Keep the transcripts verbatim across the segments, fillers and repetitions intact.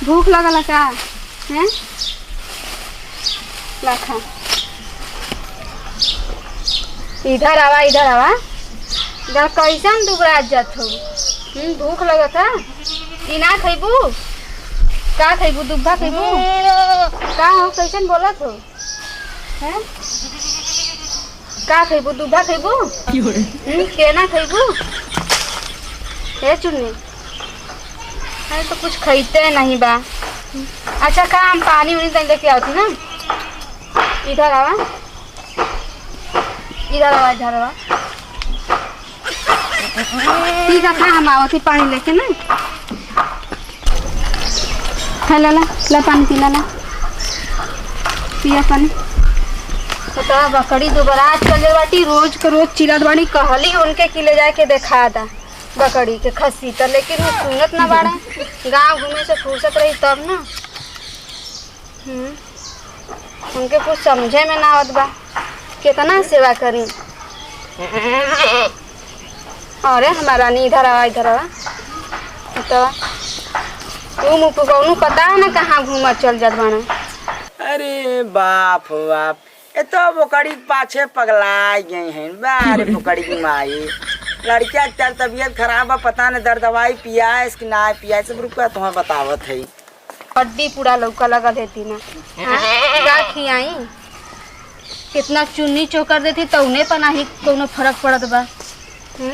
भूख लगल है का? हैं? ला खा। इधर आवा, इधर आवा। इधर कैसन दुबरात जात हो? हम्म, भूख लगत है? ई ना खइबू? का खइबू? दुब्बा खइबू? का हो, कैसन बोलत हो? हैं? का खइबू? दुब्बा खइबू? हम्म, केना खइबू? ए चुन्नी, अरे तो कुछ खइते नहीं बा। अच्छा, का हम पानी उनी तनी लेके आवती ना। इधर आवा, इधर आवा, इधर आवा। ठीक है, था हम आवत ही पानी लेके ना। खा ला, ला, ला पानी पी ला, ला। पिया पानी। पता बकरी दुबरात चल बाटी, रोज के रोज चिल्लात बाटी, कहली उनके कि ले जाके देखा दा बकरी के खस्सी त, लेकिन वो सुनत ना बाड़े। गाँव घूमे से फुर्सत रही तब ना। हम्म। उनके कुछ समझे में ना आवत बा, कितना सेवा करी। अरे हमार रानी, इधर आवा, इधर आवा। तो तू मुँह पे कौनो पता ना कहाँ घूमा चल जात बाना। अरे बाप हो बाप, ये तो बोकड़ी के पाछे पगला गए हैं। बारे बोकड़ी की माई, लड़किया के तबियत खराब बा, पता न दर दवाई पियाएस कि ना पियाएस। सब रुका, तुम्हें बतावत है। हड्डी पूरा लौका लगल है तीना। हाँ? का खियाई? कितना चुन्नी चोकर देती, तौने पर नाही कौनो फर्क पड़त बा। हम्म?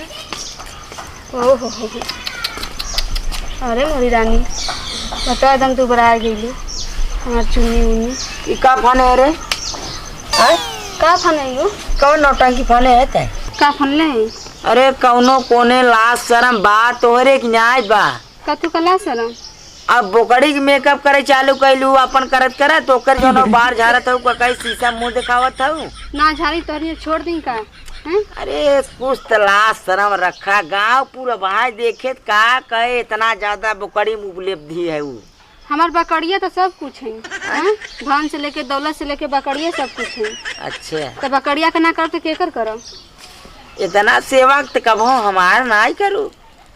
ओहो हो हो। अरे मोरी रानी, बता एकदम दुबरा गईली हमार चुन्नी उन्नी। ई का फन है रे? आय? का फन है यो? कौन नौटंकी फन है ते? का फन ले? अरे कौनो कोने लाज शरम बा तोहरे कि नाय बा? का तू का लाज शरम? अब बोकड़ी के मेकअप करे चालू कैलू, अपन करत करत ओकर जौन बार झारत हऊ, का कहीं शीशा मुंह देखावत हऊ? ना झारी, तोहरी छोड़ दी का? हैं? अरे कुछ त लाज शरम रखा, गांव पूरा भाई देखे त का कहे, इतना ज्यादा बोकड़ी में उपलब्धि है ऊ। हमार बकरिया तो सब कुछ है, हैं? धन से लेके, दौलत से लेके बकरिया सब कुछ है। अच्छा। तो बकरिया के ना करब तो केकर करब? इतना सेवा त कबहू हमार नाई करू।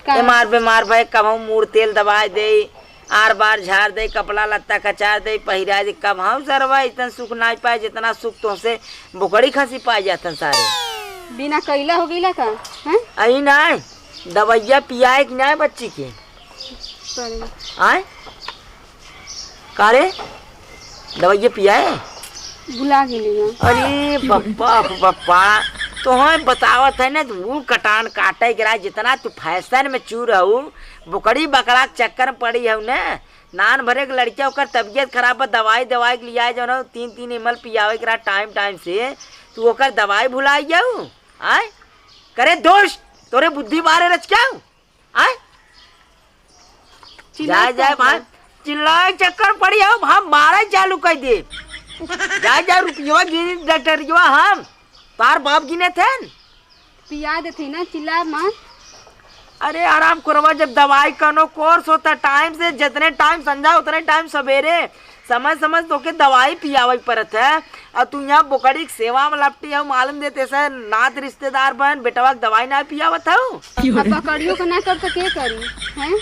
का? एमार बेमार भए, कबहू मूड़ तेल दबाए दे, आर बार झार दे, कपड़ा लत्ता कचार दे, पहिरा दे, कबहू सरवा इतन सुख नाई पाए, जितना सुख तोहसे बोकड़ी खसी पाए जातन सारे। बिना कैला हो गईला का? हैं? अही नाई, दवैया पियाए कि नाई बच्ची के? सॉरी। आए? का रे? दवाइये पियाए? भुला गेली ना। अरे बप्पा, बप्पा, तोहैं बतावत है ना, तू कटान काटे गिरा, जितना तू फैशन में चूर हऊ, बोकड़ी बकरा के चक्कर में पड़ी हऊ ना। नान भरे के लड़किया, ओकर तबियत खराब बा, दवाई, दवाई के लियाए जौन हऊ, तीन, तीन एम एल पियावे के रहा टाइम, टाइम से, तू ओकर दवाई भुलाई जाऊ? आय? करे दोस्त, तोरे बुद्धि बारे रच क्या? आय? चिल्लाए जाए, जाए, भाई, चिल्लाए चक्कर पड़ी हो, हम मारे चालू कर दे। जाए, जाए, रुपया गिन डॉक्टरिया हम, तार बाप गिने थे न। पिया देते ना, चिल्ला मत। अरे आराम करवा, जब दवाई कनो कोर्स होता टाइम से, जितने टाइम संझा उतने टाइम सवेरे, समय समय तोके दवाई पियावे के पड़त है, और तू यहाँ बोकड़ी के सेवा में लपटी है, मालूम देते से नात रिश्तेदार बहन बेटवा के दवाई ना पियावत हऊ। अब बकरियों को ना कर तो के करी, हैं?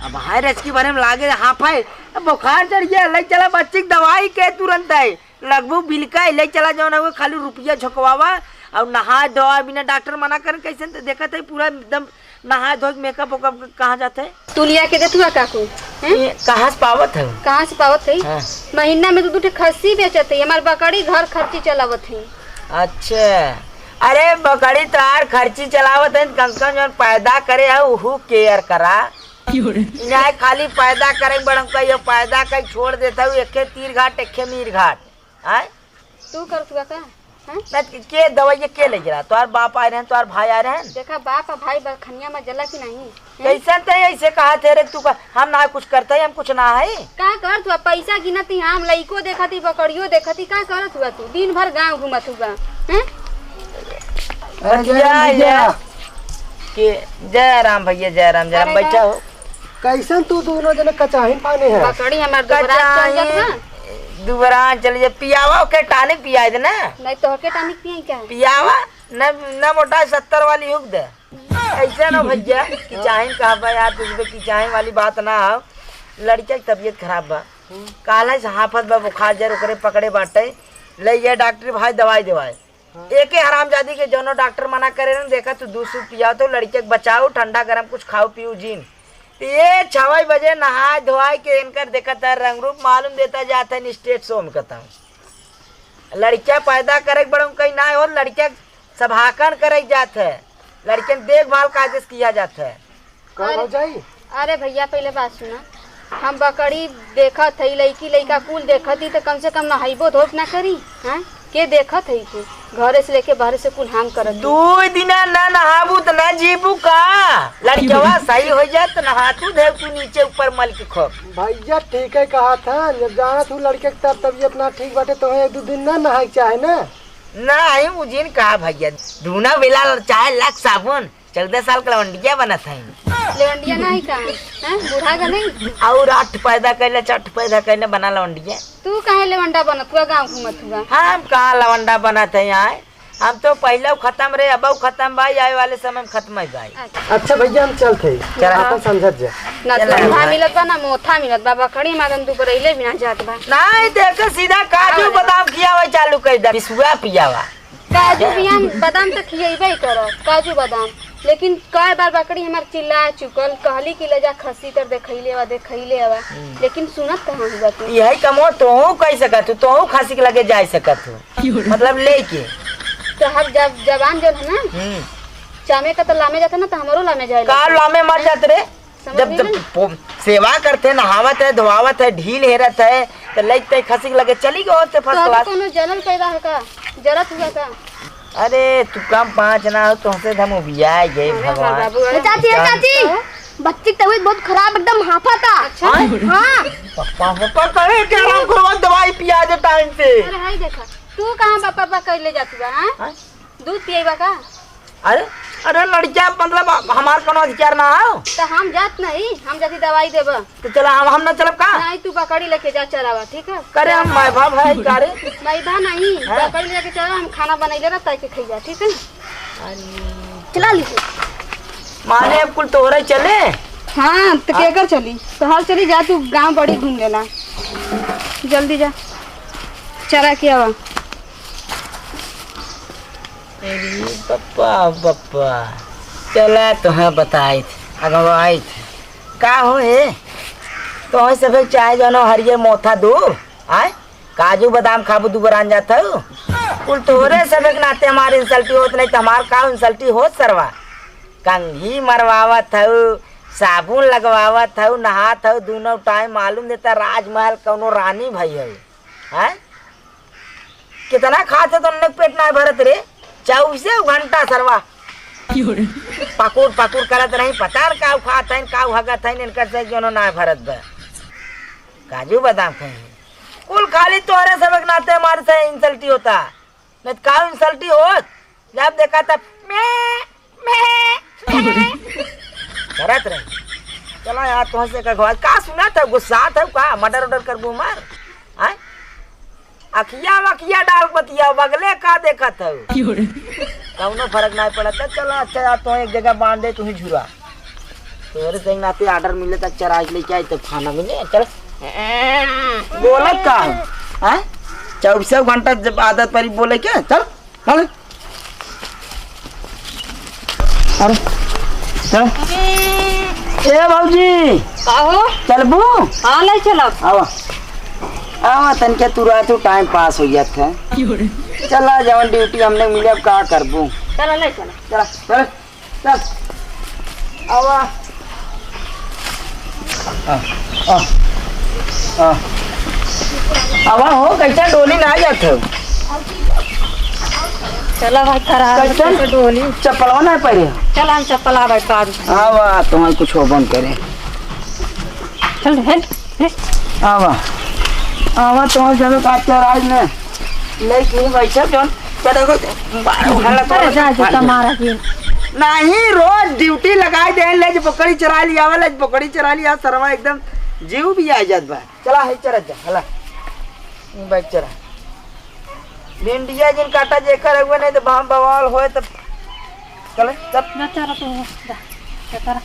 अब हाय रचकी भरे में लागे हाफ है, अब बुखार चढ़ गया, ले चला बच्ची के दवाई के तुरंत है, लगभग बिल का ले चला जौन है, खाली रुपया झोंकवावा और नहा धोआ बिना डॉक्टर मना करन कैसे तो देखत है पूरा एकदम नहाए धोए के मेकअप वेकअप कहाँ जात है? तू लिया के देतुआ काकू, हैं? ये कहाँ से पावत है? कहाँ से पावत है? हाँ। महीना में दू दू ठे खस्सी बेचत है, हमार बकरी घर खर्ची चलावत है। अच्छा, अरे बकरी तार खर्ची चलावत है, कम से कम जौन पैदा करे है उहू केयर करा। क्यों रे? इन्हें खाली पैदा करे बड़म का, ये पैदा कर छोड़ देता हूँ, एके तीर घाट, एके मीर घाट। आय? तू करतुआ का? हाँ? ना, के दवाई के ले गिरा? तोहार बाप आए रहन, तोहार भाई आए रहन? देखा, बाप आ भाई बरखनिया में जला कि नहीं? हैं? कैसन ते ऐसे कहा थे रे तू का? हम ना कुछ करते, हम कुछ ना है। का करत हुआ? पैसा गिनत ही, हम लइको देखत ही, बकरियो देखत ही, का करत हुआ तू? दिन भर गांव घूमत हुआ, हैं? अरे बतिया जय राम भैया। ये के जय राम भैया, जय राम, जय राम, अरे बैठा हो। कैसन तू दोनों जने कचाहिन फाने हैं? बकरी हमार दुबरान चल जात कचाहिन, बा। दुबरान चल जात, पियावा ओके टानिक पियाई दे ना। नहीं तो ओके टानिक पियाई क्या? पियावा, न, न मोटा सत्तर वाली हुक दे। ऐसे ना भैया, कचाहिन कहा बा यार, तुझे कचाहिन वाली बात ना हो। लड़किया के तबियत खराब बा। हम्म। काल्हे से हाफत बा, बुखार जर ओकरे पकड़े बाटे। ले ये डॉक्टर भाई दवाई देवाए। हाँ। एके हरामजादी के जौनो डॉक्टर मना करे ना, देखा तू दूध सूध पियाओ तो लड़किया के बचाओ, ठंडा गरम कुछ खाओ पियो जीन। तो ये छवाई बजे नहाए धोआए के इनकर देखत है रंग रूप मालूम देता जात है स्टेट शो में कहता हूँ। लड़किया पैदा करे के बड़ों कहीं ना हो, लड़किया सभाकन करे जात है, लड़कियन देखभाल कायदे से किया जात है। का अरे, भौजाई? अरे भैया, पहिले बात सुना, हम बकरी देखत हई, लइकी लइका कुल देखत ही, तो कम से कम नहाइबो धोब ना करी, हैं? के देखत हई के? घरे से लेके बाहरे से कुल हम करत हई। दू दिना ना नहाबू तो ना जीबू का? लड़कवा सही हो जाए तो नहातू धोतू नीचे ऊपर मल के खूब। भैया ठीक है कहा था, जब जाना तू लड़के के तब तबियत ना ठीक बाटे तो एक दो दिन ना नहाए के चाहे ना। नहीं, उ जिन कहा भैया, दूना बेला चाहे लाख साबुन, चौदह साल का लवंडिया बनत है। लवंडिया नहीं का, हैं? बूढ़ा का नहीं? और अठ पैदा कैले, चट पैदा कैले बना लवंडिया। तू काहे लवंडा बनत हुआ, गाँव घूमत हुआ? हम कहाँ लवंडा बनत है यहाँ? हम तो पहले खत्म रहे, अब खत्म भाई, आए वाले समय में खत्म है भाई। अच्छा। अच्छा भैया, हम चलत है, चला। आपन समझत जा। ना चला चोथा भाई। मिलत बा, ना मोथा मिलत बा, बकरी मारन तू करैले भी ना जात बा। नहीं, देखे सीधा काजू हाँ। बादाम खियावे चालू कर दे, पिसुआ पियावा। काजू बियान बादाम तो खियेबे ही करब, काजू बादाम। लेकिन कई बार बकरी हमार चिल्ला चुकल, कहली कि ले जा खसी तर देखैले आवा, देखैले आवा। हम्म। लेकिन सुनत कहाँ हुआ तू? यही कमो तोहू कह सकत हो, तोहू खसी के लगे जा सकत हो। मतलब लेके। तो हर जब जबान जो है ना, हम्म। चामे का तो लामे जाता ना, तो हमरो लामे जाए का लगता। लामे मर जात रे? समझ जब, में जब नहीं? पो-, सेवा करते, नहावत है, धोआवत है, ढील हेरत है, तो लइक तइक खसी के लगे चली गयो होते first तोहके class। कोनो जलन पैदा है का? जरत हुआ का? अरे, तू कम पाँच ना हो, तुमसे हम उबिया गए अरे भगवान। बाबू, अरे चाची, ए चाची, कहो। बच्ची की तबीयत बहुत खराब, एकदम हाफा था। अच्छा? हाँ। पप्पा, पप्पा करे, क्या राम करो, दवाई पिया दे time से। अरे हाय देखा, तू कहाँ बा-, पापा कर ले जात बा, हाँ? हाँ? दूध पिएबा का? अरे, अरे लड़किया, मतलब हमार कोनो अधिकार ना हो। तो हम जात नहीं, हम जाती दवाई देबा। तो चला, हम, हम ना चलब का? नहीं, तू बकरी लेके जा चरावा, ठीक है? करे हम माय बाप है का रे? माय बाप नहीं, हैं? बकरी लेके चला, हम खाना बनैले रह, ताकि खइया, ठीक है? अरे। चला ली। माने अब कुल तोहरे चले? हाँ, तो हाँ? केकर चली? तोहार चली जा, तू गाँव बड़ी घूम लेना। जल्दी जा, चरा के आवा। अरे बप्पा, बप्पा, चला तोहे बताइत, अगवाइत। का हो हे? तोहे सभे चाहे जानो हरियर मोथा दू, आय? काजू बादाम खाबू दू बरान जात हऊ। कुल तोहरे सभे के नाते हमार insult होत नहीं, तो हमार का insult होत सरवा? कंघी मरवावत हऊ, साबुन लगवावत हऊ, नहात हऊ, दूनो time मालूम देता राजमहल कौनो रानी भई हऊ, हैं? कितना खात है तो उन्ने पेट ना भरत रे। चौबीसों घंटा सरवा क्यों रे? पकुर पकुर करत रही, पता न काऊ खात है, काऊ हगत है, इनकर से जोनो ना भरत बा। काजू बादाम खाए हैं। कुल खाली तोहरे सबक नाते हमारे से insult होता। नहीं तो काऊ insult होत। जब देखा तब मैं, मैं, मैं। करत रहे। चला यार, तोहसे का घास, का सुनत है, गुस्सात है का? Murder order करबू हमार? आय? अखिया में अखिया डाल बतिया, बगले का देखत है? क्यों रे? कौनो फर्क नहीं पड़त है। चला, अच्छा यार, तो एक जगह बांध दे, तू ही झुरा। तोहरे से नाते order मिले तक चराई के लेके आई, तब खाना मिले। चल। बोलत का है? हैं? चौबीसों घंटा जब आदत परी बोले के, चल। अरे, अरे, चल। ए भौजी, का हो? चलबू? हाँ, ले चलब। आवा, आवा, तनके तुरा तू time pass हो जात है। चला, जवन duty हमने मिले, अब का करबू? चला, ले चला। चला, चला, चल। आवा। आ, आ, आ। आवा हो, कैसे डोली ना जात हो? चला भाई, खराब कैसन? कैसे डोली। चप्पलवा ना पहरे। चला, हम चप्पल आ भाई, पार। आवा, तुम्हारे कुछ हो बंद करे। चल, हट, हट। आवा। आवा, तुम्हारे जगह का चराज में। नहीं, क्यों भाई साहब, जौन, क्या देखो, बारह उठा ला, अरे, जा, जा, तुम्हारा की। नहीं, रोज duty लगाई दे, ले जे बकरी चरा लिया, ले जे बकरी चरा लिया, सरवा एकदम जीव भी आ जात बा। चला, है चरत जा, हला। ई bike चला। भिंडिया जिन काटा जेकर हुए, नहीं तो बम बवाल होए तब। चले, चल। ना चला तू, जा, जा चला।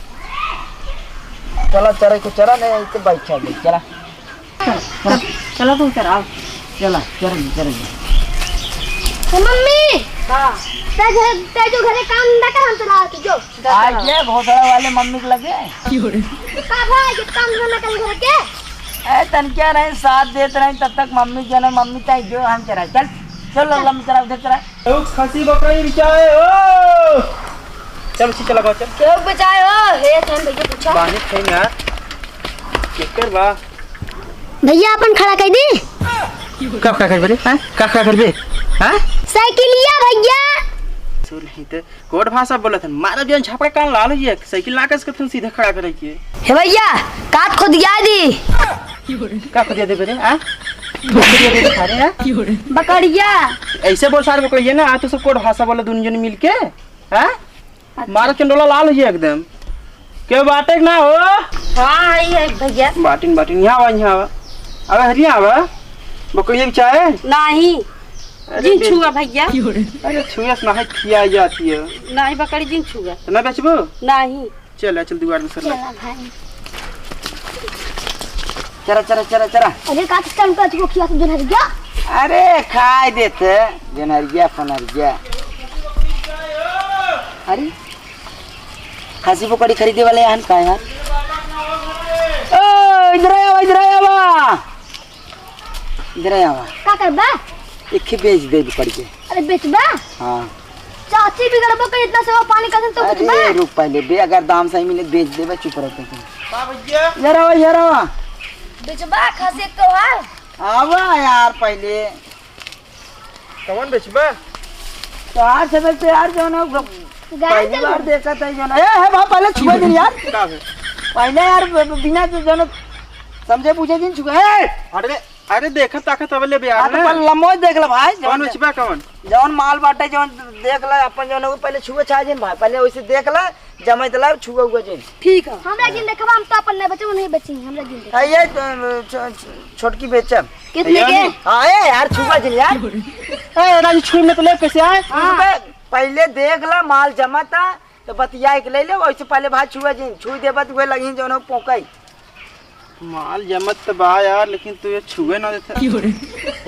चला, चरे को चरा, नहीं तो बैठा दे, चला। चला, चला तू चरा। चला, चरेंगे, चरेंगे। ए मम्मी, हाँ। ते घर, ते जो घरे काम धंधा कर, हम चला आते, जो। आज ये घोसड़ा वाले मम्मी के लगे। का भाई, ये काम धंधा कर घर के? ए, तनकिया नहीं, साथ देत रही, तब तक मम्मी जो ना, मम्मी चाहे जो हम चरा। चल, चल, लल्ला, हम चरा, उधर चरा। ओ, खसी बकरी बिचाए हो। चल, उसी चला गो, चल। क्यों बचाए हो? हे, थैन भैया पूछा। बानी थे ना। केकर बा? भैया, अपन खड़ा कर दी। का, का करबे रे? हाँ? का, का करबे? हाँ? साइकिलिया भैया। सुन ही तो, कोड भाषा बोलत हन। मारा जौन झापड़ा कान लाल हो जाए, साइकिल ना कस के तुम सीधा खड़ा करे के। हे भैया, काट खोदिया दी। का खोदिया देबे रे? हाँ? का खोदिया देबे सारे, हाँ? बकरिया। ऐसे बोल सारे बकरिया ना, आज तो सब कोड भाषा बोले दुनिया ने मिलके, हाँ? अच्छा। मारा चंडोला लाल हो जाए एकदम। के बाटे के ना हो? हाँ, आई है भैया। बाटिन, बाटिन, यहाँ आवा, यहाँ आवा। अबे हरिया आवा। बकरिया भी चाहे? नहीं। अरे जिन बे- छुआ भैया। अरे छुआ से ना है, खिया जाती है। नहीं बकरी जिन छुआ। तो ना बेचबो? नहीं। चल, चल दुआर में सर। चला भाई। चरा, चरा, चरा, चरा। अरे का सिस्टम का तू खिया सब जनहरिया? अरे खाए देते जनहरिया फनहरिया। अरे खसी बोकड़ी खरीदे वाले यहाँ का यार? ओ इधर आवा, इधर आवा, इधर आवा। का करबा? एक ही बेच दे बोकड़ी के। अरे बेचबा? हाँ। चाची बिगड़बो के इतना सेवा पानी करन तो अरे बेचबा? रुक पहले बे, अगर दाम सही मिले बेच देबे, चुप रह तू। का भैया? यार आवा, यार आवा। बेचबा खसी को है? आवा यार पहले। कौन बेचबा? तोहार से बेचते यार, जो ना, गाय पहली के बार देखत है, जो ना। ए, हे भाई, पहले छुए दिन यार। का है? पहले यार, ब-, ब-, बिना जो, जो ना, समझे बूझे दिन छुए। ए! अरे, अरे, देखत ताकत अब ले बे यार हाँ, तो ना। पहले लम्बो देख ले भाई, कौन जौन, बेचबा, कौन? जौन माल बाटे, जौन देख ले, अपन जौन, वो पहले छुए छाए दिन भाई, पहले वैसे देख ले, जमाई तलाब छुआ हुआ जिन। ठीक है। हमरा जिन देखबा, हम तो अपन नहीं बेचब, नहीं बेची, हमरा जिन देखबा। है ये तो, छ-, छ-, छोटकी बेचब। कितने के? यानी? हाँ, ए यार, छुआ जिन यार। ए, राजू, छुई में तो ले कैसे आए? हाँ। पहले देख ला, माल जमा था, तो बतिया के ले ले, वैसे पहले भाई छुआ जिन, छुई देबा तो वह लगी जौन हो पोकई। माल जमत त बा यार, लेकिन तू ये छुए ना देता। क्यों रे?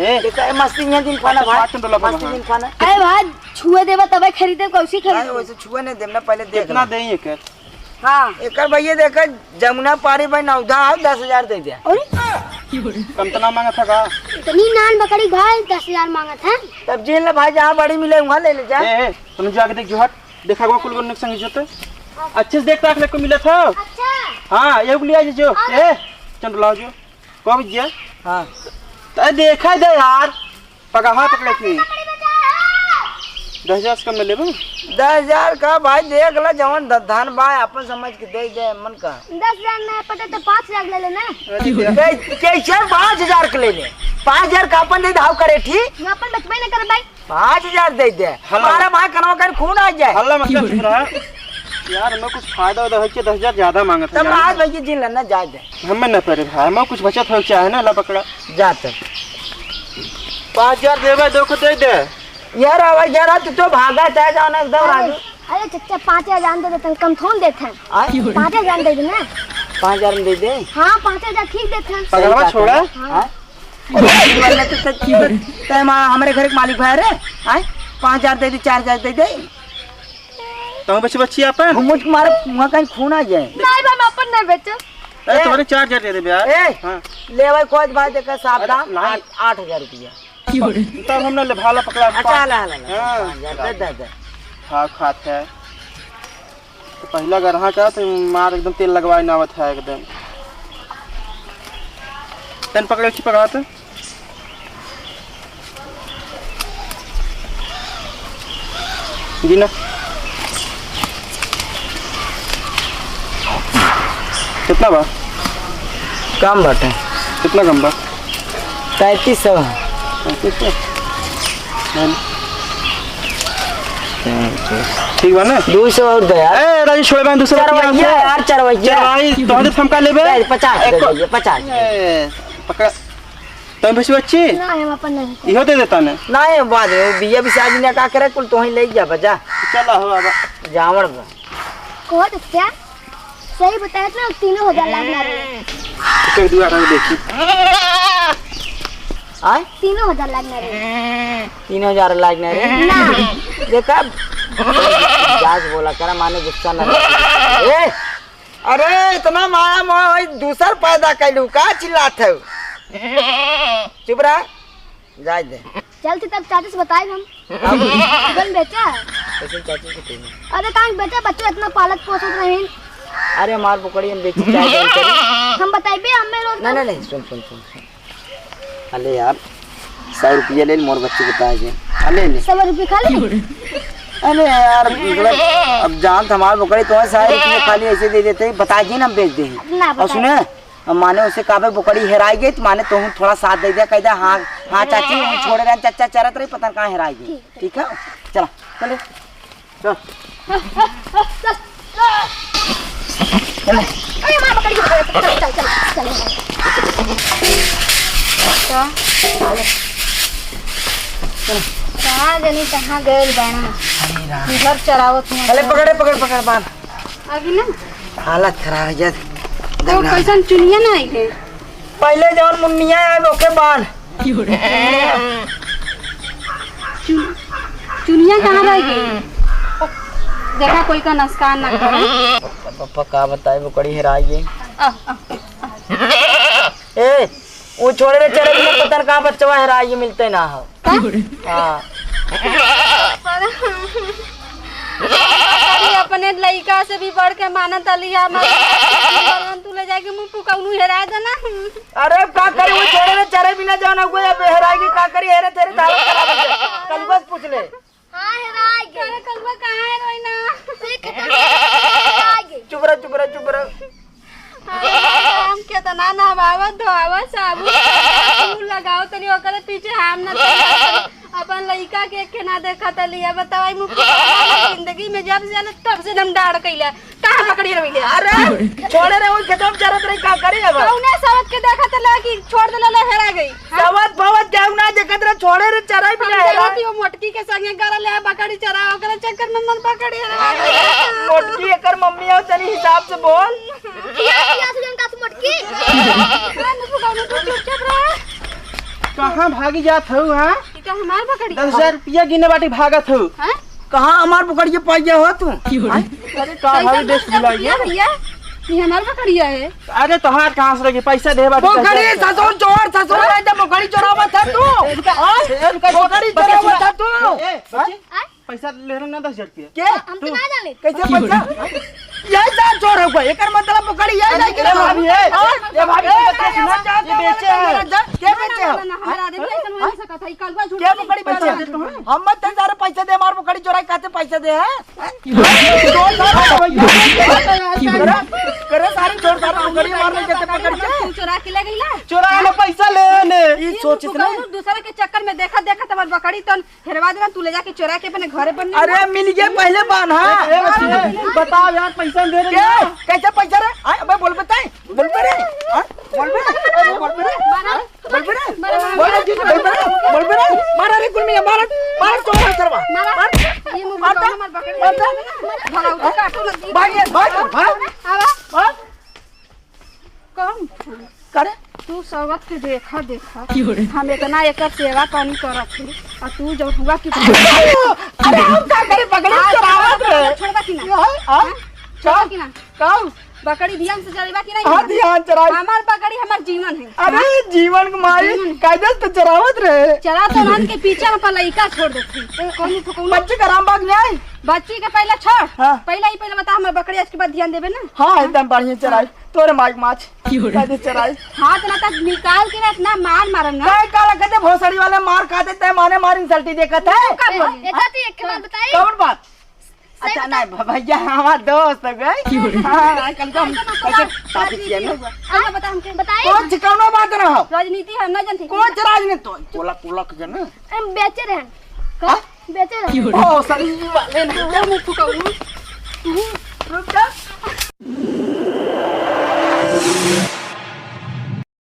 ए, देखा, ए, मस्ती में दिन खाना अच्छा, भाई। पाँच डॉलर मस्ती हाँ। दिन खाना। अरे भाई, छुए देबा तबे खरीदे, कौसी भाई, खरीदे? वैसे छुए नहीं देना, पहले देख कितना ला। दे एकर? हाँ। एकर भैया देखा, जमुना पारी भाई नौधा है, दस हजार दे दे। अरे? कम तो ना मांगा था का? इतनी नान बकरी भाई, दस हजार मांगा था। तब जेल ले भाई, जहाँ बड़ी मिले वहाँ ले ले जा। ए, ए, तुम जाके देख जो हट, देखा गो कुल गोर संग जोते। अच्छे से देख ताक ले को मिला था। अच्छा। हाँ, ये को लिया जो। और? ए, चंद लाओ जो। कब गया? हाँ। तो देखा दे यार। पगहा पकड़े थी। दस हजार से कम में लेबो? दस हजार का भाई देख ला, जवन ध-, धन बा, अपन समझ के दे दे, मन का। दस हजार में पटे तो पाँच हजार ले लेना। अरे यार। कै-, कैसे पाँच हजार के ले ले? पाँच हजार का अपन दे दे, हाउ करे थी? हम अपन बचबे न करे भाई। पाँच हजार दे दे। हल्ला। हमारा भाई कनवा कर खून आ जाए। हल्ला मत कर, चुप रहा। यार, मैं कुछ फायदा उदा होइके दस हजार ज्यादा मांगत है तब यार। आज भैया जी लेना जाए दे। हमें न परे भाई, मैं कुछ बचत हो चाहे ना, ला पकड़ा। जा तब। पाँच हजार देबे, दो को दे दे। यार, अब यार, तू तो भागा चाहे जाओ ना एकदम राजू। अरे चच्चा, पाँच हजार जान दे देते हैं, कम थोन देते हैं। आय? पाँच हजार जान दे देना। पाँच हजार में दे दे। हाँ, पाँच हजार ठीक देते हैं। पगलवा सही बात छोड़ा। है। हाँ। हाँ? अरे, वरना तो, तो, तो, तो, तो, हमारे घर के मालिक भाई रे, आय? पाँच हजार दे दे, चार हजार दे दे। तो बच्चे बच्ची अपन? घुमुट मारे, वहाँ कहीं खून आ जाए। नहीं भाई, हम अपन नहीं बेचे। अरे, ए, तुम्हारे चार हजार दे दे यार। ए, हाँ। ले भाई, खोज भाई, देखा, साफ अरे, दाम, नहीं। आठ, आठ हजार रुपया। तब हमने ले भाला पकड़ा। अच्छा, ला, ला, ला, हाँ। पाँच हजार दे, दे, दे। हाँ, खात है। तो पहला ग्राहक है, तो मार एकदम तेल लगवाए ना आवत है एकदम। तन पकड़े, उठी पकड़ा तो। जी ना। कितना बा? कम बाटे। कितना कम बा? पैंतीस सौ है। पैंतीस सौ? हाँ। ठीक बा ना? दो सौ और दे यार। ए, राजू, छोड़े बा, दूसरा चरवैया पिया यार, चरवैया। चरवाई, तोहरे से हम का लेबे? नहीं, पचास दे एको दीजिए, पचास। ए, पकड़ा। तुम बेसी बच्ची? ना, हम अपन नहीं। इहो दे देता ने। ना, ये बात है, वो बिया भी शादी ने का करे, कुल तो ही ले जा, बजा। चला हो बाबा। जावड़ बा। कहो तो क्या? सही बताए ना, तीनों हजार लाग ना रहे। एक दुआ रख देखी। आय? तीनों हजार लाग ना रहे। तीन हजार लाग ना रहे? ना। देखा, जास बोला करा, माने गुस्सा ना रहे। ए, अरे, इतना माया मोह है, दूसर पैदा कैलू, का चिल्लात है? चुप रहा, जाए दे। चल, तब चाचा से बताए हम। अब? कौन बेचा? कैसे चाचा से कहेंगे? अरे, कहाँ बेचा? बच्चों इतना पालत पोसत रहीन। अरे, हमार बोकड़ी हम बेची चाहे जौन करी। हम बताइबे, हमें रोज नहीं, नहीं, नहीं, सुन, सुन, सुन, सुन। अरे यार, सौ रुपया ले ले, मोर बच्चे बताए जे। अरे ले। सौ रुपया खा ले। अरे यार, मतलब, अब जान त हमार बोकड़ी तो है, सौ रुपया खाली ऐसे दे देते, बता जी ना, हम बेच दे। ना, और बताए। सुने, अब माने उसे कहबे बोकड़ी हेराई गई, तो माने तुहू थोड़ा साथ दे दिया, कह दे, "हाँ, हाँ चाची, हम छोड़े रहे, चच्चा चरत रही, पता न कहाँ हेराई गई।" ठीक, ठीक है, चला, चले, चल। चले। अरे माँ, पकड़ के, पकड़, चल, चल, चल, चल। कहाँ जनी कहाँ गइल बाना? अरे राम। इधर चरावत हूँ। चले, पकड़े, पकड़, पकड़, बांध। अभी ना। हालत खराब है, जद तो दौड़ा। कैसन चुनिया ना आई है? पहले जौन मुन्निया आए, ओके बांध। चुन-, चुनिया कहाँ रह गई? देखा, कोई का नुकसान ना करे। पप्पा, पप्पा, का बताए, बोकड़ी हेराई गई। आ, आ, आ। ए, वो छोड़े रे, चले बिना पता न कहाँ बच्चवा हेराई गई, मिलते ना हो। का? हाँ। अरे, अपने लइका से भी बढ़ के मानत अली है, हमारे तू ले जाके मुँह फुकौनू हेरा देना। अरे, का करी, वो छोड़े रे, चरे बिना जाना हुआ, अब हेराई गई, का करी, हेरे तेरे दाल खराब हो गया। कलुआ से पूछ ले। हाँ, हेराई गई। अरे, कलुआ कहाँ है, रोइना? तो ये खेतवा में हेराई गई। चुप रह, चुप रह, चुप रह। अरे, हम केतना नहवावत, धोआवत, साबुन, तेल लगावत तनी, ओकरे पीछे हम न तनी अपन लइका के, के ना देखत लिया। बतावा, ई मुँह जिंदगी में जब से आले, तब से हम डाड़ कइले। कहाँ पकड़ी रही ले? अरे, छोड़े रे, उनके दम चरत रही, का करे अब? कौने सवत के देखत ले कि छोड़ देले, ले हेरा गई? सवत भवत केहू ना देखत रहे, छोड़े रे, चराई भी हम ना हेरा। देखत ही वो मोटकी के संगे गरल है, बकरी चरा, ओकरे चक्कर में मन पकड़ी रहा। मोटकी एकर मम्मी हो, तनी हिसाब से बोल। किया, किया से जन का तू मोटकी? अरे, नुसु गाँव में तू चुपचाप रहा। कहाँ भागी जात हऊ, हाँ? ई का हमार बकरी? दस हजार रुपया गिने बाटी भागत हऊ। हाँ? कहाँ हमार बकरिया पाइया हो तू? की हो रे? हाँ? अरे, का कैसे भाभी दस देश हजार बुलाइए? रुपया भैया? ई हमार बकरिया है। अरे, तोहार कहाँ से लगी? पैसा दे बाटी, बोकड़ी, पैसा। ससुर चोर, ससुर हाँ? है, जब बोकड़ी चोरावा था तू। ए, रुका। हाँ? ए, रुका, बोकड़ी रुका, चोरावा रुका। था तू। ए, ए, हाँ? बच्ची, आय? पैसा ले रहे ना दस हजार रुपया। के? हम तो तू? ना जाने। कैसे पैसा? यही साल चोर है कोई। एकर मतलब बोकड़ी यही नहीं ए, भाभी, ए, हाँ? ए, भाभी, ए, बच्चा सुना, ये बेचे हैं। के बेचे ना, हो? ना, ना, हमारा आदमी ऐसा नहीं हो सकता है, कलुआ झूठ के बोली। बोकड़ी बेचे? पैसा दे तू, हाँ? हम मत दे सारे पैसे दे, हमार बोकड़ी चोराई कहते पैसे दे, हैं? करे, करे सारे चोर सारे बोकड़ी मार ले जाते पकड़ के। तू चोरा के ले गईला? चोरा ले पैसा ले ने। ई सोच इतना दूसरे के चक्कर में देखा, देखा तब बकरी तन हेरवा देना, तू ले जाके चोरा के अपने घरे पर नहीं। अरे मिल गया पहले बांधा। ए, ए, बच्ची, बताओ यार, पैसा दे रहे के? हैं। कैसे पैसा रे? आय, अबे बोल बताए, बोल बे रे। हाँ? बोल बे रे। अरे बोल बे रे। हाँ? बोल बे रे। बोल बे रे। बोल बे रे। मारा रे कुल मिला, मारा, मारा तो मार सरवा। मारा। मार। ये मुंह मार दे। हमार बकरी मार दे। भला उसका काटो मत दी। भाग ये, भाग, भाग। आवा। भाग। कौन? करे? तू सवत के देखा, देखा। की हो रे? हम इतना एकर सेवा पानी करत हई, आ तू जब हुआ कि अरे, हम का करे, बकरी आज चरावत रहे। छोड़बा कि ना? ये है, आ? हाँ? छोड़बा कि ना? कौन? बकरी ध्यान से चराइबा कि नहीं? हाँ, ध्यान चराई। हमार बकरी हमार जीवन है। अरे, हाँ? जीवन के माई, जीवन। कायदे से चरावत रहे। चरा तो रहन के पीछे हम अपन लइका छोड़ देते। कौन तो कौन? बच्ची का राम बाग ले आई। बच्ची के पहले छोड़। हाँ। पहले ही पहले बता, हमार बकरी आज के बाद ध्यान देबे ना? हाँ, एकदम बढ़िया चराई। हाँ। तोरे माई के माछ। की हो रे? कायदे चराई। हाथ ना तक निकाल के ना इतना मार मारम ना। काय काला कहते भोसड़ी वाले मार खाते तय माने मार इंसल्टी देखत है। का बोली? ए, चाची, एक बात बताई? कौन बात? सही अच्छा, बता। नहीं, भ-, भैया, हमार दोस्त हो गए। की हो रे? हाँ, आजकल तो हम ऐसा ना कैसे बोला, शादी किया ना? राजनीति हुआ। ऐसा बता हमके। बताई? कुछ कौनो बात ना हो। राजनीति हम ना जानते। कुछ राजनीति तो, कोला, कोला के ना। हम बेचे रहन। का? हाँ? बेचे की हो रे? रहन। ओ, सर, ये वाले ना। मुंह फुकाऊ। तू रुक जा।